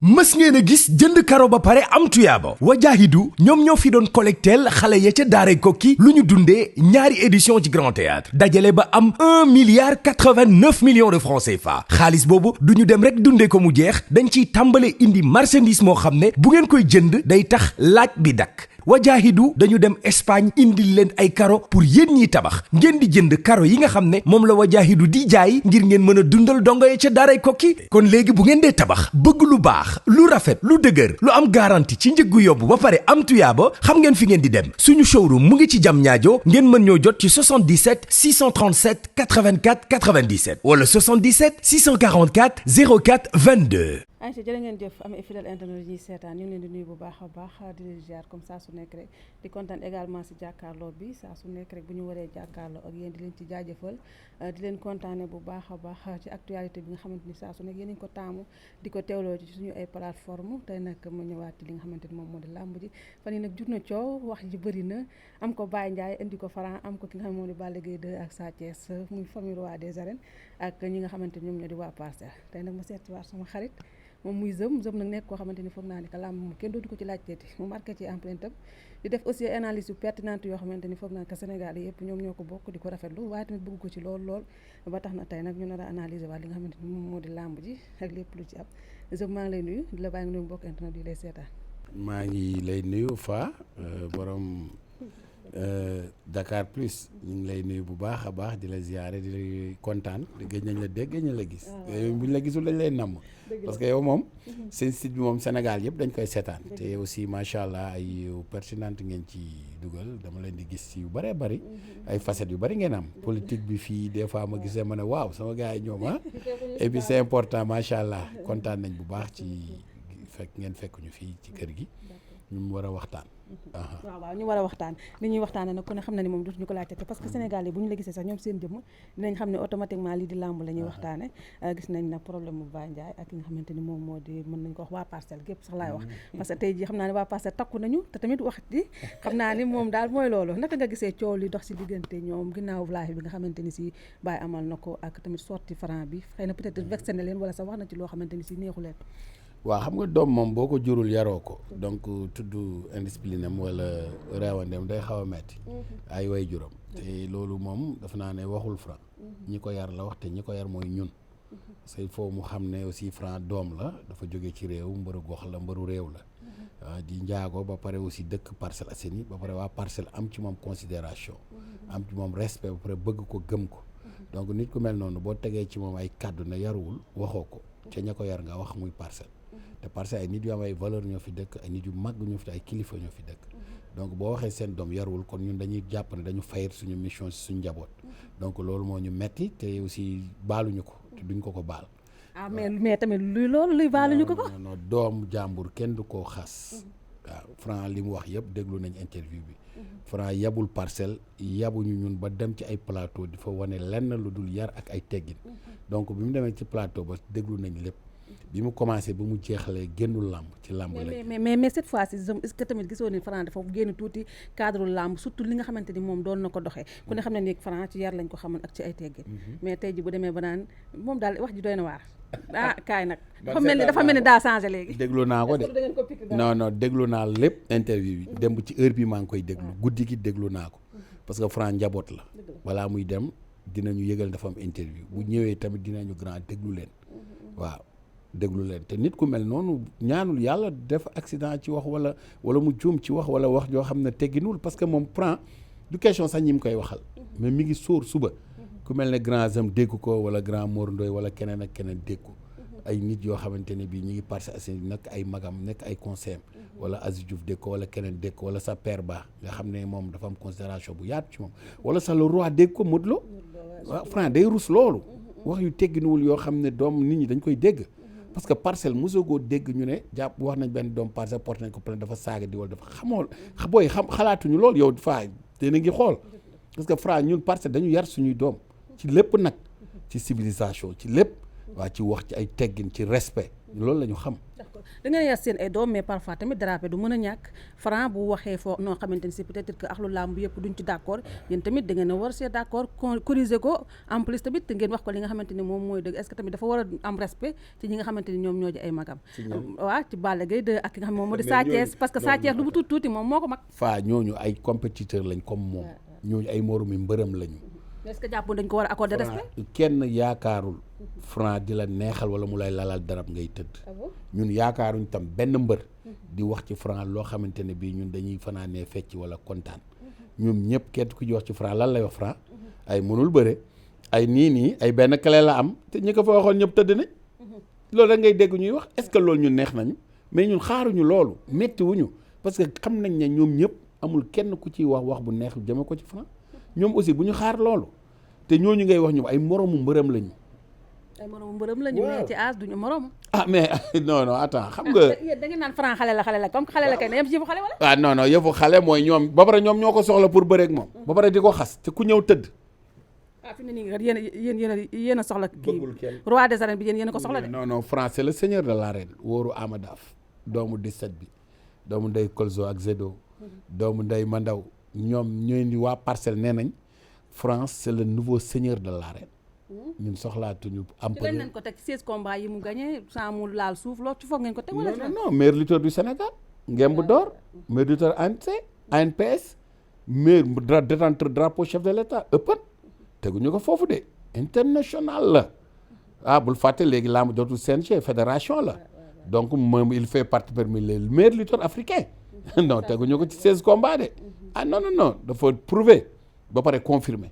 mës ngeen a gis jënd karo ba pare am tuyaaba Wajaahidu ñoom ñoo fi doon collecteel xale ya ca daaray Kokki lu ñu dundee ñaari édition ci Grand Théâtre dajale ba am 1,89 milliard de francs CFA xaalis boobu du ñu dem rek dundee ko mu jeex dañ ciy tàmbale indi marchandise moo xam ne bu ngeen koy jënd day tax laaj bi dakk Wajaahidu dañu dem Espagne indil leen ay karo pour yéen ñiy tabax ngeen di jënd karo yi nga xam ne moom la Wajaahidu di jaay ngir ngeen mën a dundal dongo ya ca daaray Kokki kon léegi bu ngeen dee tabax bëgg lu baax lu rafet lu dëgër lu am garantie ci njëggu yóbbu ba pare am tuyaaba xam ngeen fi ngeen di dem suñu showroom mu ngi ci Diamniadio ngeen mën ñoo jot ci 77 637 84 97 wala 77 644 04 22. Aïcha jërë ngeen jëf amee fidèle internet yi seetaan ñu ngi leen di nuyu bu baax a baax di leen ziar comme saa su nekk rek di kontaan également si jàkkaarloo bi saa su nekk rek bu ñu waree jàkkaarloo ak yéen di leen ci jaajëfal di leen kontaane bu baax a baax ci actualité bi nga xamante ni saa su nekk yéen ko taamu di ko teewloo ci suñu ay plateforme tey nag ma ñëwaat li nga xamante ni moom moo di làmb ji fan yi nag jur na coow wax ji bëri na am ko Baye Ndiaye indi ko Franc am ko ki nga xam ne moom di Balla Gaye 2 ak Sa Thiès muy famille roi des arènes ak ñi nga xamante ni ñoom ñoo di waa Parcelles tey nag ma seetiwaat sama xarit moom muy zëm nag nekk koo xamante ni foog naa ni que làmb moom kenn dootu ko ci laajteeti mu marqué ci empreinte am di def aussi analyse yu pertinente yoo xamante ni foog naa que Sénégal yëpp ñoom ñoo ko bokk di ko rafetlu waaye tamit bëgg ko ci lool ba tax na tey nag ñu nar a analyser waat li nga xamante ni moom moo di làmb ji ak lépp lu ci am zëm maa ngi lay nuyu di la bàyyi nga nuyu mbokk internet yi lay seetaan. maa ngi lay nuyu Fa borom Dakar Plus ñu ngi lay nuyu bu baax a baax di la ziare di la kontaan gëj nañ la dégg gëj nañ la gis. bu ñu la gisul dañ lay namm. parce que yow moom seen site bi moom Sénégal yëpp dañ koy seetaan te aussi macha allah ay pertinente ngeen ci dugal dama leen di gis ci yu bëree bëri ay facettes yu bëri ngeen am politique bi fii des fois ma gisee ma ne waaw sama gars yi ñoom et puis c'est important macha allah kontaan nañ bu baax ci fekk ñu fii ci kër gi ñu war a waxtaan. waaw ñu war a waxtaan li ñuy waxtaane nag ku ne xam na ni moom dootuñu ko laajte parce que Sénégal yi bu ñu la gisee sax ñoom seen jëmm dinañ xam ne automatiquement lii di làmb la ñuy waxtaane gis nañ nag problème bu Baye Ndiaye ak ki nga xamante ni moom moo di mën nañ ko wax waa Parcelles gépp sax laay wax parce que tey jii xam naa ne waa Parcelles takku nañu te tamit wax ji xam naa ni moom daal mooy loolu naka nga gisee coow li dox si diggante ñoom ginnaaw live bi nga xamante ni si Baye amal na ko ak tamit sorti Franc bi xëy na peut-être vexé na leen wala sax wax na ci loo xamante ni si neexu leen. waaw xam nga doom moom boo ko jurul yaroo ko donc tudd indiscipline am wala reewandem day xaw a metti ay way juram te loolu moom dafa naa ne waxul Franc ñi ko yar la wax te ñi ko yar mooy ñun parce que il faut mu xam ne aussi Franc doom la dafa jóge ci réew mbëru gox la mbëru réew la waaw di njaago ba pare aussi dëkk Parcelles Assainies ba pare waa Parcelles am ci moom considération am ci moom respect ba pare bëgg ko gëm ko donc nit ku mel noonu boo tegee ci moom ay kàddu na yaruwul waxoo ko ca ña ko yar nga wax muy Parcelles te parce que ay nit yu am ay valeur ñoo fi dëkk ay nit yu mag ñoo fi ay kilifa ñoo fi dëkk donc boo waxee seen doom yarul kon ñun dañuy jàpp ne dañu fayir suñu mission si suñu njaboot donc loolu moo ñu metti te aussi baaluñu ko te duñ ko baal. mais tamit luy loolu luy baaluñu ko. non doom jàmbur kenn du koo xas. waaw Franc li mu wax yëpp déglu nañ interview bi. Franc yabul Parcelles yabuñu ñun ba dem ci ay plateau di fa wane lenn lu dul yar ak ay teggin donc bi mu demee ci plateau ba déglu nañ lépp. bi mu commencé ba mu jeexalee génnul làmb ci làmb la mais cette fois ci est-ce que tamit gisoo ni Franc dafa génn tuuti cadre làmb surtout li nga xamante ni moom doon na ko doxee ku ne xam ne ni Franc ci yar lañ ko xamoon ak ci ay teggin mais tey ji bu demee ba naan moom daal wax ji doy na waar kaay nag dafa mel ni daa changé léegi déglu naa ko de non déglu naa lépp interview bi démb ci heure bi maa ngi koy déglu guddi gi déglu naa ko parce que Franc njaboot la balaa muy dem dinañu yëgal dafa am interview bu ñëwee tamit dinañu grand déglu leen waaw déglu leen te nit ku mel noonu ñaanul yàlla def accident ci wax wala mu juum ci wax wala wax joo xam ne tegginul parce que moom Franc du question sax ñi mu koy waxal mais mi ngi sóor suba ku mel ne grand Zam dégg ko wala grand Mor Ndoye wala keneen ak keneen dégg ko ay nit yoo xamante ne bii ñu ngi Parcelles Assainies nekk ay magam nekk ay conseil wala Aziz Diouf dégg ko wala keneen dégg ko wala sa père ba nga xam ne moom dafa am considération bu yaatu ci moom wala sax le roi dégg ko Modou Lo waaw Franc day rus loolu wax yu tegginuwul yoo xam ne doom nit ñi dañ koy dégg parce que Parcelles mosagoo dégg ñu ne jàpp wax nañ benn doom Parcelles porté nañ ko plainte dafa saaga di wala dafa xamool booy xalaatuñu loolu yow Faa te na ngi xool parce que Franc ñun Parcelles dañu yar suñuy doom ci lépp nag ci civilisation ci lépp waa ci wax ci ay teggin ci respect loolu la ñu xam da ngeen yar seen ay doom mais parfois tamit drapé du mën a ñàkk Franc bu waxee foo noo xamante ni si peut-être que axlu làmb yëpp duñ ci d'accord yéen tamit da ngeen a war see d'accord corriger ko en plus tamit ngeen wax ko li nga xamante ni moom mooy dëgg est-ce que tamit dafa war a am respect ci ñi nga xamante ni ñoom ñoo di ay magam waaw ci Balla Gaye 2 ak ki nga xam moom moo di Sa Thiès parce que Sa Thiès lu mu tuuti moom moo ko mag faa ñooñu ay compétiteur lañ comme moom ñooñu ay moroomi mbërëm lañu est-ce que jàpp dañ ko war a accorder respect kenn yaakaarul Franc di la neexal wala mu lay lalal darab ngay tëdd ñun yaakaaruñ tam benn mbër di wax ci Franc loo xamante ne bii ñun dañuy fanaanee fecc wala kontaan ñoom ñëpp kenn ku ci wax ci Franc lan lay wax Franc ay mënul bëre ay nii ay benn clé la am te ñi ko fa waxoon ñëpp tëdd nañ loolu rek ngay dégg ñuy wax est-ce que loolu ñun neex nañu mais ñun xaaruñu loolu métti wuñu parce que xam nañ ne ñoom ñëpp amul kenn ku ciy wax bu neex jëme ko ci Franc ñoom aussi bu ñu xaar loolu te ñooñu ngay wax ñoom ay moroomu mbërëm lañu. ay moroomu mbërëm lañu. mais ci âge duñu moroom. ah mais non attends xam nga. da ngeen naan Franc xale la comme xale la kay na yem ci yëfu xale wala. ah non yëfu xale mooy ñoom ba pare ñoom ñoo ko soxla pour bëreek moom. ba pare di ko xas te ku ñëw tëdd. ah fi mu ne nii yéen a soxla kii roi des arènes bi yéen a ko soxla de. non Franc c'est le seigneur de l'arène wóoru Amadaf doomu 17 bi doomu ndey Kolzo ak Zedo doomu ndey Mandaw ñoom ñooy ni waa Parcelles nee nañ France c'est le nouveau seigneur de l'arène ñun soxlaatuñu am ci lañ leen ko teg 16 combats yi mu gagné sans mu laal suuf loolu ci foog ngeen ko teg wala non meilleur lutteur du Sénégal ngemb d'or meilleur lutteur ANPS meilleur détenteur drapeau chef de l'État ëppat teguñu ko foofu de international la bul fàtte léegi làmb dootul CNG fédération la donc moom il fait partie parmi les meilleurs lutteurs africains non teguñu ko ci 16 combats de non dafa prouver ba pare confirmer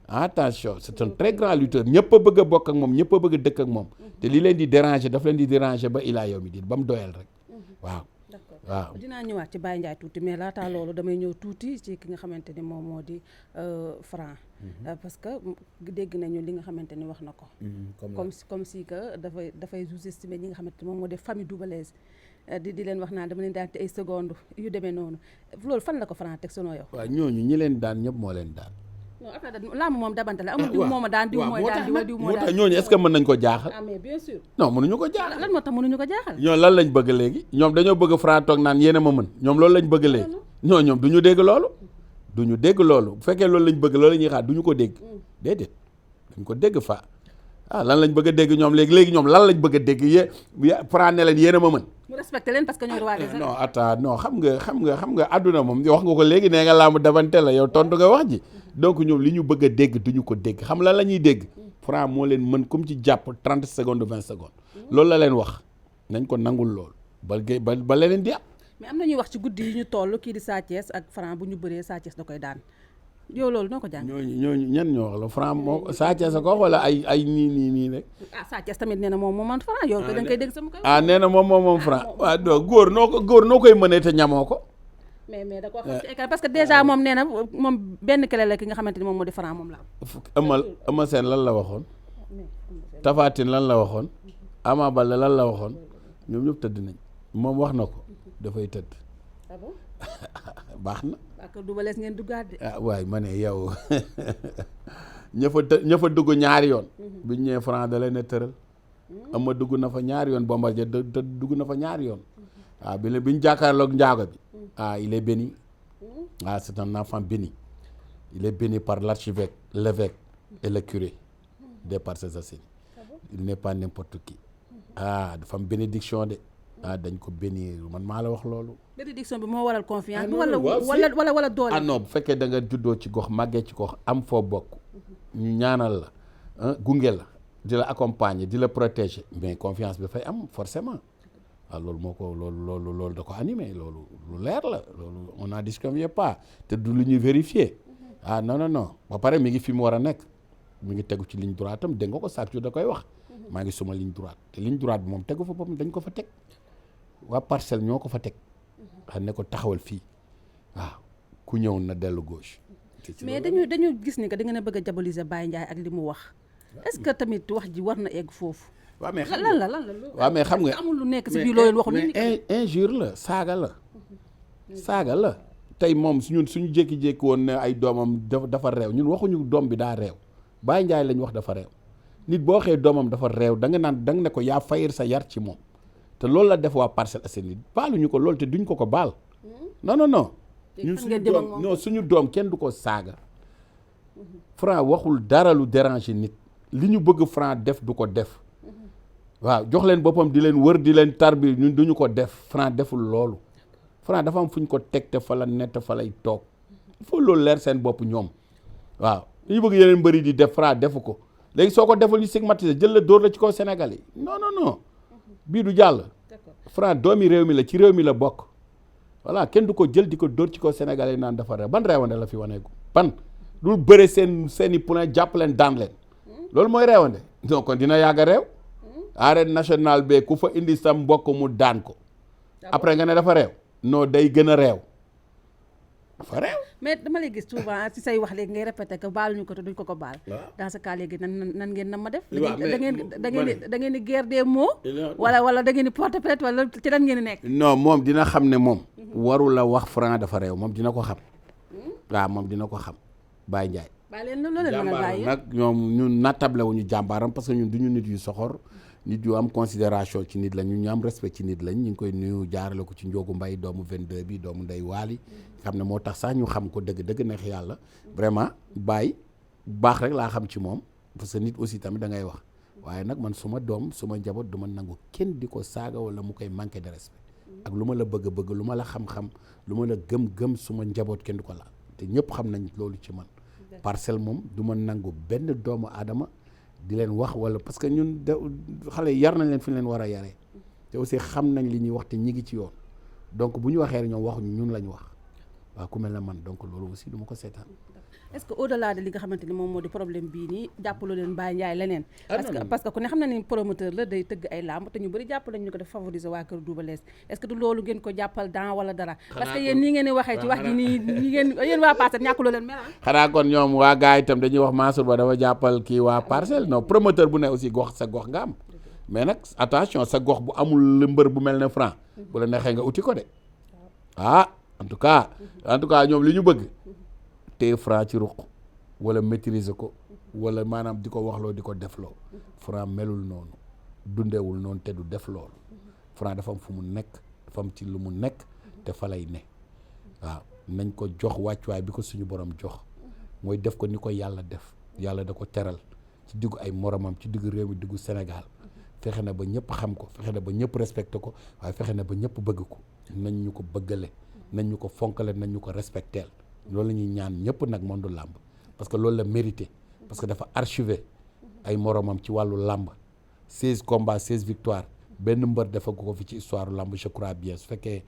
attention c'est un très grand lutteur ñëpp a bëgg a bokk ak moom ñëpp a bëgg a dëkk ak moom te li leen di déranger daf leen di déranger ba ilaa yow mi di ba mu doyal rek waaw dinaa ñëwaat ci Baye Ndiaye tuuti mais laata loolu damay ñëw tuuti ci ki nga xamante ni moom moo di Franc parce que dégg nañu li nga xamante ni wax na ko comme si que dafay sous-estimer ñi nga xamante ni moom moo di famille Doubalès di leen wax naan dama leen daan te ay seconde yu demee noonu loolu fan la ko Franc teg sonoo yow waaw ñooñu ñi leen daan ñëpp moo leen daan non affaire lamb moom dabante la amul diw moo ma daan diw mooy daan diw moo daan ñooñu est-ce que mën nañ ko jaaxal mais bien sûr non mënuñu ko jaaxal lan moo tax mënuñu ko jaaxal ñoom lan lañ bëgg léegi ñoom dañoo bëgg Franc toog naan yéen a ma mën ñoom loolu lañ bëgg léegi ñoom du ñu dégg loolu bu fekkee loolu lañ bëgg loolu la ñuy xaar du ñu ko dégg déedéet duñ ko dégg fa lan lañ bëgg a dégg ñoom léegi ñoom lan lañ bëgg a dégg Franc ne leen yéen a ma mën mu respecté leen parce que ñooy roi des arènes non attends non xam nga àdduna moom wax nga ko léegi nee nga làmb dabante la yow tontu nga wax ji donc ñoom li ñu bëgg a dégg duñu ko dégg xam la ñuy dégg Franc moo leen mën comme ci jàpp 30 secondes 20 secondes loolu la leen wax nañ ko nangul loolu ba leneen di am mais am na ñuy wax ci guddi yi ñu toll kii di Sa Thiès ak Franc bu ñu bëree Sa Thiès da koy daan yow loolu noo ko jàng ñooñu ñan ñoo wax la Franc moo Sa Thiès a ko wax wala ay nii rek Sa Thiès tamit nee na moom man Franc yow ko da nga koy dégg sama koy nee na moom Franc waaw do góor noo koy mënee te ñamoo ko mais da ko xam ci écart parce que déjà moom nee na moom benn kele la ki nga xamante ni moom moo di Franc moom la Eumeu Sène lan la waxoon Tapha Tine lan la waxoon Ama Baldé lan la waxoon ñoom ñëpp tëdd nañ moom wax na ko dafay tëdd baax na ak Doubalès ngeen duggaat de waaye ma ne yow ña fa dugg ñaari yoon biñ ñëwee Franc da leen a tëral ama dugg na fa ñaari yoon Bombardier dugg na fa ñaari yoon waaw bi ñu jàkkaarloog njaago bi il est béni c'est un enfant béni il est béni par l'archevêque l'évêque et le curé des Parcelles Assainies il n'est pas n'importe qui dafa am bénédiction de dañ ko bénir man maa la wax loolu. bénédiction bi moo waral confiance bi wala doole. non bu fekkee da nga juddoo ci gox màggee ci gox am foo bokk ñu ñaanal la gunge la di la accompagner di la protéger mais confiance bi dafay am forcément loolu moo ko loolu da ko animé loolu lu leer la loolu on n'en disconvient pas te du lu ñuy vérifier non ba pare mi ngi fi mu war a nekk mi ngi tegu ci ligne droite am dégg nga ko chaque jour da koy wax maa ngi suma ligne droite te ligne droite bi moom tegu fa boppam dañ ko fa teg. waa Parcelles ñoo ko fa teg xam ne ko taxawal fii ku ñëw na dellu gauche. mais dañu gis ni que da ngeen a bëgg a diaboliser Baye Ndiaye ak li mu wax est-ce que tamit wax ji war na egg foofu. waaw mais lan la waaw mais xam nga amul lu nekk si biir loolu waxul nit ñi injure la saaga la tey moom suñu jékki-jékki woon ne ay doomam dafa réew ñun waxuñu doom bi daa réew Baye Ndiaye lañ wax dafa réew nit boo waxee doomam dafa réew da nga ne ko yaa fayir sa yar ci moom te loolu la def waa Parcelles Assainies baaluñu ko loolu te duñ ko baal non ñun suñu doom kenn du ko saaga Franc waxul dara lu déranger nit li ñu bëgg Franc def du ko def waaw jox leen boppam di leen wër di leen tarbi ñun duñu ko def Franc deful loolu Franc dafa am fu ñu ko teg te fa la nett fa lay toog il faut loolu leer seen bopp ñoom waaw li ñu bëgg yeneen mbëri di def Franc defu ko léegi soo ko deful ñu stigmatiser jël la dóor la ci kaw Sénégal yi non bii du jàll Franc doomi réew mi la ci réew mi la bokk voilà kenn du ko jël di ko dóor ci kaw Sénégal yi naan dafa réew ban réewande la fi waneeku ban dul bëre seeni poulain jàpp leen daan leen loolu mooy réewande donc kon dina yàgg a réew arène nationale be ku fa indi sa mbokk mu daan ko après nga ne dafa réew non day gën a réew dafa réew mais dama lay gis souvent ci say wax léegi ngay répété que baaluñu ko te duñ ko baal dans ce cas léegi nan ngeen na ma def da ngeen di guerre des mots wala da ngeen di porter plainte wala ci lan ngeen di nekk non moom dina xam ne moom waru la wax Franc dafa réew moom dina ko xam waaw moom dina ko xam Baye Ndiaye bàyyi leen loolu leen mën a bàyyi nag ñoom ñun nattable wuñu jàmbaaram parce que ñun duñu nit yu soxor nit yu am considération ci nit lañ ñu am respect ci nit lañ ñu ngi koy nuyu jaarale ko ci Njóogu Mbay doomu 22 bi doomu Ndey Waali xam ne moo tax sax ñu xam ko dëgg neex yàlla vraiment Baye baax rek laa xam ci moom parce que nit aussi tamit da ngay wax waaye nag man suma doom suma njaboot du ma nangu kenn di ko saaga wala mu koy manquer de respect ak lu ma la bëgg lu ma la xam-xam lu ma la gëm suma njaboot kenn du ko laal te ñëpp xam nañ loolu ci man Parcelles moom du ma nangu benn doomu aadama di leen wax wala parce que ñun xale yar nañ leen fi leen war a yaree te aussi xam nañ li ñuy wax te ñi ngi ci yoon donc bu ñu waxee rek ñoom waxuñu ñun la ñu wax waaw ku mel ne man donc loolu aussi du ma ko seetaan. est-ce que au-delà de li nga xamante ni moom moo di problème bii nii jàppaloo leen Baye Ndiaye leneen parce que ku ne xam na ni promoteur la day tëgg ay làmb te ñu bëri jàpp lañu ko def favoriser waa kër Double Less est-ce que du loolu ngeen ko jàppal dans wala dara parce que yéen nii ngeen di waxee ci wax ji nii yéen waa Parcelles ñàkkuloo leen mel xanaa kon ñoom waa gars itam dañuy wax Mansour Ba dafa jàppal kii waa Parcelles non promoteur bu ne aussi gox sa gox nga am mais nag attention sa gox bu amul mbër bu mel ne Franc bu la neexee nga uti ko de en tout cas ñoom li ñu bëgg téye Franc ci ruq wala maîtriser ko wala maanaam di ko waxloo di ko defloo Franc melul noonu dundeewul noonu te du def loolu Franc dafa am fu mu nekk dafa am ci lu mu nekk te fa lay ne waaw nañ ko jox wàccuwaay bi ko suñu borom jox mooy def ko ni ko yàlla def yàlla da ko teral ci diggu ay moromam ci diggu réew mi diggu Sénégal fexe na ba ñëpp xam ko fexe na ba ñëpp respecté ko waaye fexe na ba ñëpp bëgg ko nañ ñu ko bëggale nañ ñu ko fonkale nañ ñu ko respecteel loolu la ñuy ñaan ñëpp nag mondu làmb parce que loolu la mérité parce que dafa archivé ay moromam ci wàllu làmb 16 combats 16 victoires benn mbër dafa ko fi ci histoire làmb je crois bien su fekkee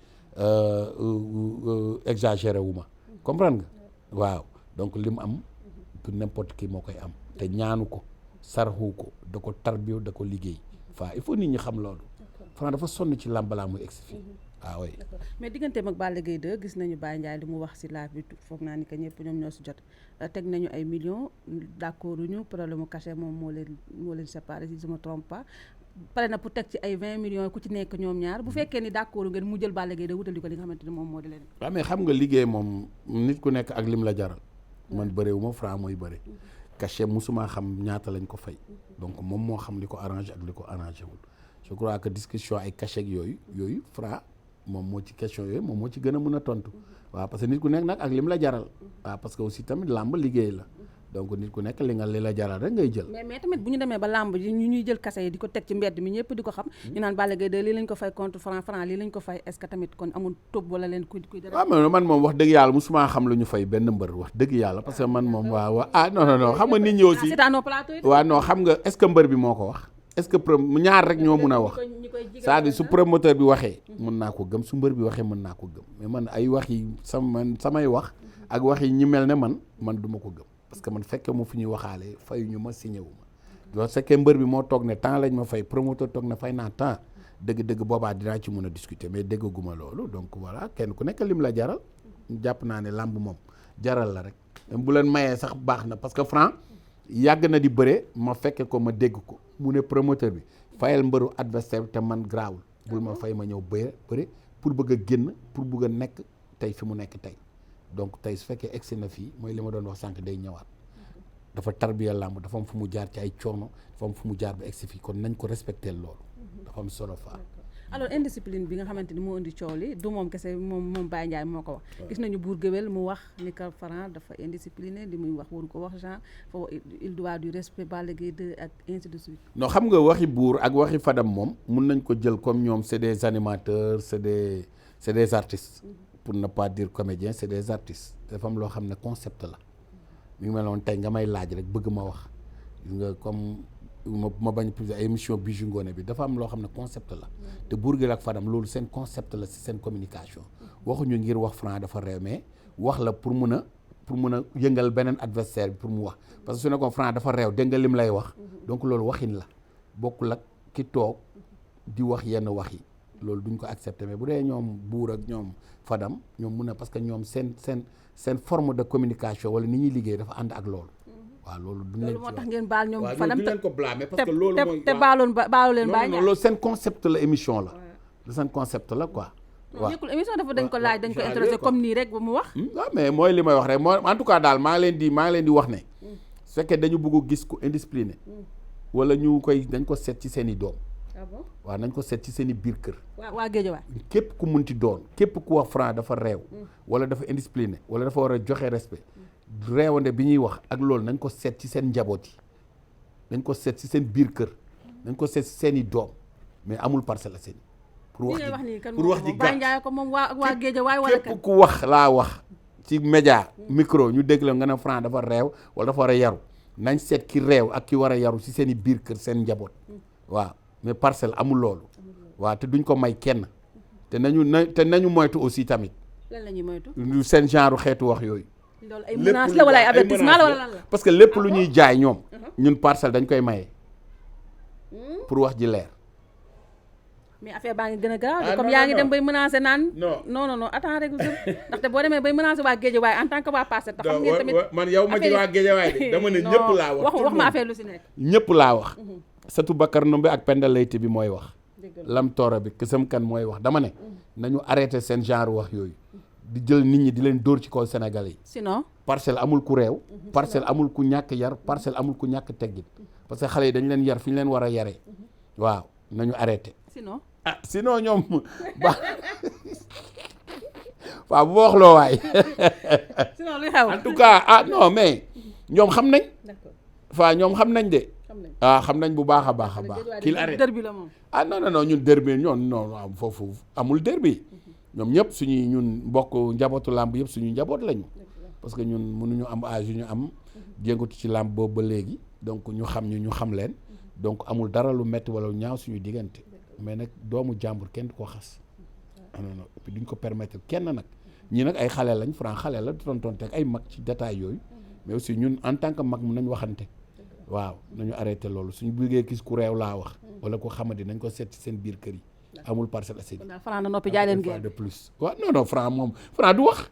exagéré wu ma comprendre nga waaw donc li mu am du n'importe qui moo koy am te ñaanu ko sarxu ko da ko tarbiyo da ko liggéey fa il faut nit ñi xam loolu Franc dafa sonn ci làmb balaa muy egsi fii oui. mais digganteem ak Balla Gaye 2 gis nañu Baye Ndiaye li mu wax si live bi foog naa ni que ñëpp ñoom ñoo si jot teg nañu ay millions d'accord ñu problème mu cachet moom moo leen séparé si je me trompe pas pare na pour teg ci ay 20 millions ku ci nekk ñoom ñaar bu fekkee ni d'accord ngeen mu jël Balla Gaye 2 wutali ko li nga xamante ni moom moo di leen. waaw mais xam nga liggéey moom nit ku nekk ak lim la jaral man bëreewuma Franc mooy bëre cachet musuma xam ñaata lañ ko fay donc moom moo xam li ko arrangé ak li ko arrangé wul je crois que discussion ay cachet yooyu Franc moom moo ci question yooyu moom moo ci gën a mën a tontu waaw parce que nit ku nekk nag ak lim la jaral waaw parce que aussi tamit làmb liggéey la donc nit ku nekk li la jaral rek ngay jël. mais tamit bu ñu demee ba làmb ji ñu ñuy jël kase yi di ko teg ci mbedd mi ñëpp di ko xam. ñu naan Balla Gaye 2 lii lañ ko fay contre Franc lii lañ ko fay est-ce que tamit kon amul tób wala leen kuy dara. waaw mais man moom wax dëgg yàlla musuma xam lu ñu fay benn mbër wax dëgg yàlla parce que man moom waaw non xam nga nit ñi aussi. waaw non xam nga est-ce que mbër bi moo ko wax. est-ce que ñaar rek ñoo mun a wax c'est-à-dire su promoteur bi waxee mën naa ko gëm su mbër bi waxee mën naa ko gëm mais man ay wax yi samay wax ak wax yi ñi mel ne man du ma ko gëm parce que man fekkee mu fi ñuy waxaale fayuñu ma signé wu ma donc fekkee mbër bi moo toog ne temps lañ ma fay promoteur toog ne fay naa temps dëgg boobaa dinaa ci mën a discuter mais déggaguma loolu donc voilà kenn ku nekk lim la jaral jàpp naa ne làmb moom jaral la rek bu leen mayee sax baax na parce que Franc yàgg na di bëre ma fekke ko ma dégg ko mu ne promoteur bi fayal mbëru adversaire te man grawul bul ma fay ma ñëw bëre pour bëgg a génn pour bëgg a nekk tey fi mu nekk tey donc tey su fekkee egsi na fii mooy li ma doon wax sànq day ñëwaat dafa tarbiya làmb dafa am fu mu jaar ci ay coono dafa am fu mu jaar ba egsi fii kon nañ ko respecter loolu dafa am solo fa alors indiscipline bi nga xamante ni moo indi coow li du moom kese moom Baye Ndiaye moo ko wax. gis nañu Bour Gueweul mu wax ni que Franc dafa indiscipliné li muy wax waru ko wax genre foofu il doit du respect Balla Gaye 2 ak ainsi de suite. non xam nga waxi Bour ak waxi Fadam moom mun nañ ko jël comme ñoom c'est des animateurs c'est des artistes. pour ne pas dire comédien c'est des artistes dafa am loo xam ne concept la mi ngi mel noonu tey nga may laaj rek bëgg ma wax gis nga comme ma bañ plus ay émission Bijou Ngoné bi dafa am loo xam ne concept la te Bour Gueweul ak Fadam loolu seen concept la ci seen communication waxuñu ngir wax Franc dafa réew mais wax la pour mun a yëngal beneen adversaire bi pour mu wax parce que su ne ko Franc dafa réew dégg nga lim lay wax donc loolu waxin la bokkul ak ki toog di wax yenn wax yi loolu duñ ko accepter mais bu dee ñoom Bour ak ñoom Fadam ñoom mun a parce que ñoom seen forme de communication wala ni ñuy liggéey dafa ànd ak loolu. waaw loolu duñ leen moo tax ngeen baal ñoom Fadam duñ leen ko blâmer parce que loolu mooy te baalu leen Baye Ndiaye loolu seen concept la émission la. seen concept la quoi. waaw nekkul émission dañ ko laaj dañ ko intéressé comme nii rek ba mu wax. waaw mais mooy li may wax rek mooy en tout cas daal maa ngi leen di wax ne. su fekkee dañu bëgg gis ku indiscipliné. wala dañ ko seet ci seen i doom. ah bon waaw nañ ko seet ci seen i biir kër. waa Guédiawaye. képp ku munti doon képp ku wax Franc dafa réew. wala dafa indiscipliné wala dafa war a joxe respect. réewande bi ñuy wax ak loolu nañ ko seet ci seen njaboot yi nañ ko seet ci seen biir kër nañ ko seet ci seen i doom mais amul Parcelles Assainies pour wax ji Baye Ndiaye ko moom waa Guédiawaye wala képp ku wax laa wax ci média micro ñu dégg la nga ne Franc dafa réew wala dafa war a yaru nañ seet ki réew ak ki war a yaru ci seen i biir kër seen njaboot waaw mais Parcelles amul loolu waaw te duñ ko may kenn te nañu moytu aussi tamit lan la ñuy moytu seen genre xeetu wax yooyu loolu ay menaces la wala ay avertissement la wala lan la parce que lépp lu ñuy jaay ñoom ñun Parcelles dañ koy maye pour wax ji leer mais affaire baa ngi gën a grave comme yaa ngi dem bay menacé naan non attends rek ndaxte boo demee bay menacé waa Guédiawaye en tant que waa Parcelles te xam ngeen tamit man yow ma ci waa Guédiawaye de dama ne ñëpp laa wax ma affaire lu si nekk ñëpp laa wax Satou Bakar Numbe ak Penda Leyti bi mooy wax Lam Toora bi Kësam Kan mooy wax dama ne nañu arrêté seen genre wax yooyu di jël nit ñi di leen dóor ci kaw Sénégal yi sinon Parcelles amul ku réew Parcelles amul ku ñàkk yar Parcelles amul ku ñàkk teggin parce que xale yi dañu leen yar fi ñu leen war a yaree waaw nañu arrêté sinon ñoom waaw bu ma wax loo waay sinon luy xew en tout cas non mais ñoom xam nañ ñoom xam nañ de xam nañ bu baax a baax kii la arrêté derby la moom non ñun derby non foofu amul derby ñoom ñëpp suñuy ñun mbokk njabootu làmb yëpp suñuy njaboot lañu parce que ñun mënuñu am âge yu ñu am jéngatu ci làmb boobu ba léegi donc ñu xam leen donc amul dara lu metti wala lu ñaaw suñu diggante mais nag doomu jàmbur kenn du ko xas non et puis duñ ko permettre kenn nag ñii nag ay xale lañ Franc xale la tontonte ak ay mag ci détail yooyu mais aussi ñun en tant que mag mun nañ waxante waaw nañu arrêté loolu suñu bëggee gis ku réew laa wax wala ko xamante nañ ko seet ci seen biir kër yi amul Parcelles Assainies Franc na noppi jaay leen de plus waaw non Franc moom Franc du wax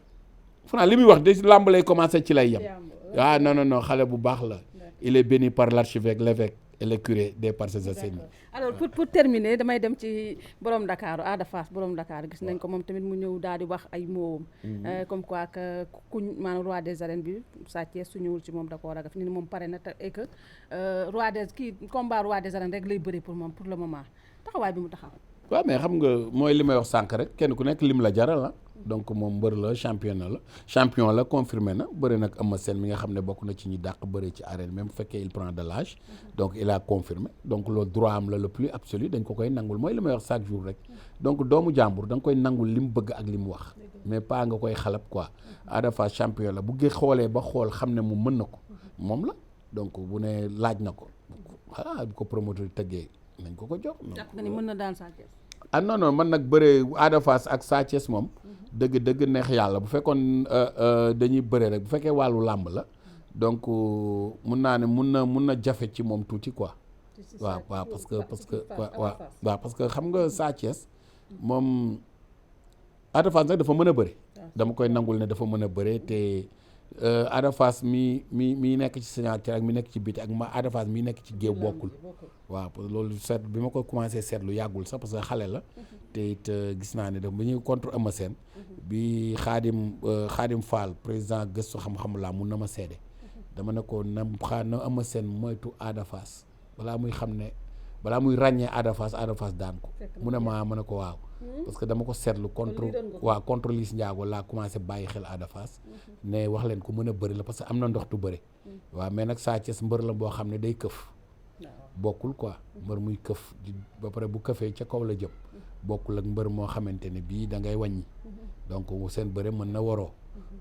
Franc li muy wax de làmb lay commencé ci lay yem waaw non xale bu baax la il est béni par l'archevêque l'évêque et le curé des Parcelles Assainies alors pour terminer damay dem ci borom Dakar Ada Fass borom Dakar gis nañ ko moom tamit mu ñëw daal di wax ay moom comme quoi que kuñ maanaam roi des arènes bi Sa Thiès su ñëwul ci moom da koo ragal fi ni moom pare na te et que combat roi des arènes rek lay bëri pour moom pour le moment taxawaay bi mu taxaw waaw mais xam nga mooy li may wax sànq rek kenn ku nekk lim la jaral la donc moom mbër la champion la confirmé na bëri nag Eumeu Sène mi nga xam ne bokk na ci ñi dàq bëri ci arène même bu fekkee il prend de l'âge donc il a confirmé donc loolu droit am la le plus absolu dañ ko koy nangul mooy li may wax chaque jour rek donc doomu jàmbur da nga koy nangul li mu bëgg ak li mu wax mais pas nga koy xalab quoi Ada Fass champion la bu xoolee ba xool xam ne mu mën na ko moom la donc bu ne laaj na ko bu ko promoteur tëggee nañ ko jox. jàpp nga ni mën na daan Sa Thiès. non man nag bëree Ada Fass ak Sa Thiès moom dëgg neex yàlla bu fekkoon dañuy bëre rek bu fekkee wàllu làmb la donc mun naa ne mun na jafe ci moom tuuti quoi waaw parce que xam nga Sa Thiès moom Ada Fass nag dafa mën a bëre dama koy nangul ne dafa mën a bëre te Ada Fass mi nekk ci signature ak mi nekk ci biti ak Ada Fass mi nekk ci géew bokkul waaw loolu seet bi ma ko commencé seetlu yàggul sax parce que xale la te it gis naa ne daf bu ñuy contre Eumeu Sène bi Xaadim Fall président gëstu xam-xam laa mun na ma seede dama ne ko na Eumeu Sène moytu Ada Fass balaa muy xam ne balaa muy ràññee Ada Fass daan ko mu ne ma ne ko waaw parce que dama ko seetlu contre Liss Ndiago laa commencé bàyyi xel Ada Fass ne wax leen ko mën a bëri la parce que am na ndox tu bëri waaw mais nag Sa Thiès mbër la boo xam ne day këf bokkul quoi mbër muy këf ba pare bu këfee ca kaw la jëm bokkul ak mbër moo xamante ne bii da ngay wàññi donc seen bëre mën na waroo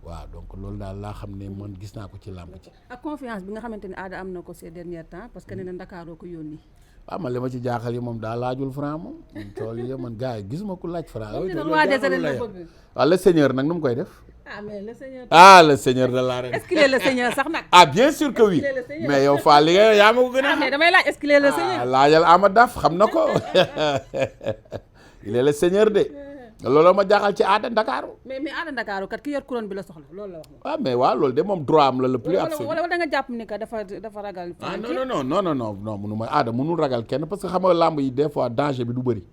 waaw donc loolu daal laa xam ne man gis naa ko ci làmb ci ak confiance bi nga xamante ne Ada am na ko ces derniers temps parce que nee na Ndakaaroo ko yónni waaw man li ma ci jaaxal yi moom daal laajul Franc moom tool yi man gars yi gisuma ku laaj Franc waaw le seigneur nag nu mu koy def le seigneur de l'arène est-ce qu'il est le seigneur sax nag bien sûr que oui mais yow Fall li nga yaa ma ko gën a mais damay laaj est-ce qu'il est le seigneur laajal Ama Daf xam na ko il est le seigneur de loolu ma jaaxal ci Ada Ndakaaru mais Ada Ndakaaru kat ki yor couronne bi la soxla loolu la wax moom. mais waaw loolu de moom droit am la le plus absolu. wala da nga jàpp ni que dafa ragal. non munu ma Ada mënul ragal kenn parce que xam nga làmb yi des fois danger bi du bëri.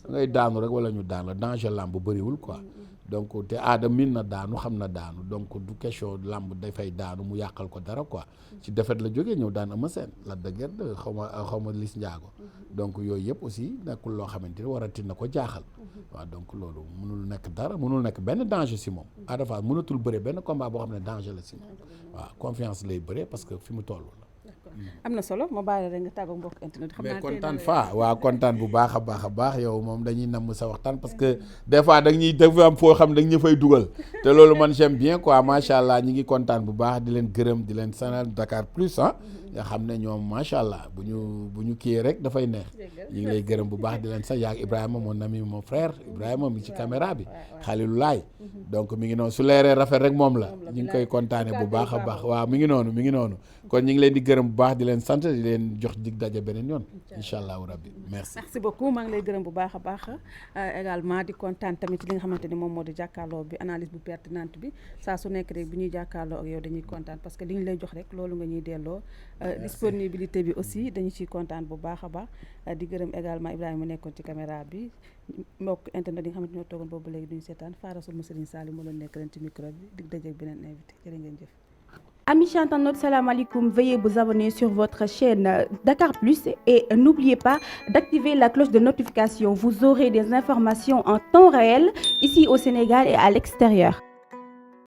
ngay daanu rek wala ñu daan la danger làmb bëriwul quoi. donc te Ada min na daanu xam na daanu donc du question làmb dafay daanu mu yàqal ko dara quoi. ci défaite la jógee ñëw daan Eumeu Sène la dëgër xaw ma Liss Ndiago. donc yooyu yëpp aussi nekkul loo xamante ni warati na ko jaaxal. waaw donc loolu mënul nekk dara mënul nekk benn danger si moom. Ada Fass mënatul bëre benn combat boo xam ne danger la si moom. waaw confiance lay bëree parce que fi mu toll la. am na solo ma bàyyi rek nga tàggoo mbokk internet. xam naa mais kontaan waaw kontaan bu baax a baax yow moom dañuy namm sa waxtaan parce que des fois dafa am foo xam dañ ñu fay dugal te loolu man j'aime bien quoi macha allah ñi ngi kontaan bu baax di leen gërëm di leen sanal Dakar Plus nga xam ne ñoom macha allah bu ñu kii rek dafay neex ñu ngi lay gërëm bu baax di leen sax yaag Ibrahima mon ami mon frère Ibrahima mi ci caméra bi Khalilou Laye donc mi ngi noonu su leeree rafet rek moom la ñu ngi koy kontaane bu baax a baax waaw mi ngi noonu kon ñu ngi leen di gërëm bu baax di leen sant di leen jox dig daje beneen yoon incha allahu rabbi merci beaucoup maa ngi lay gërëm bu baax a baax également di kontaan tamit li nga xamante ni moom moo di jàkkaarloo bi analyse bu pertinente bi saa su nekk rek bi ñuy jàkkaarloo ak yow dañuy kontaan parce que li ñu lay jox rek loolu nga ñuy delloo disponibilité bi aussi dañu ciy kontaan bu baax a baax di gërëm également Ibrahima nekkoon ci caméra bi mbokk internet yi nga xamante ñoo toogoon boobu léegi duñu seetaan Farasul ma Serigne Saliou moo doon nekk leen ci micro bi dig daje ak beneen invité jërë ngeen jëf. Amis internautes, salam alaikum. Veuillez vous abonner sur votre chaîne Dakar Plus et n'oubliez pas d'activer la cloche de notification. Vous aurez des informations en temps réel ici au Sénégal et à l'extérieur.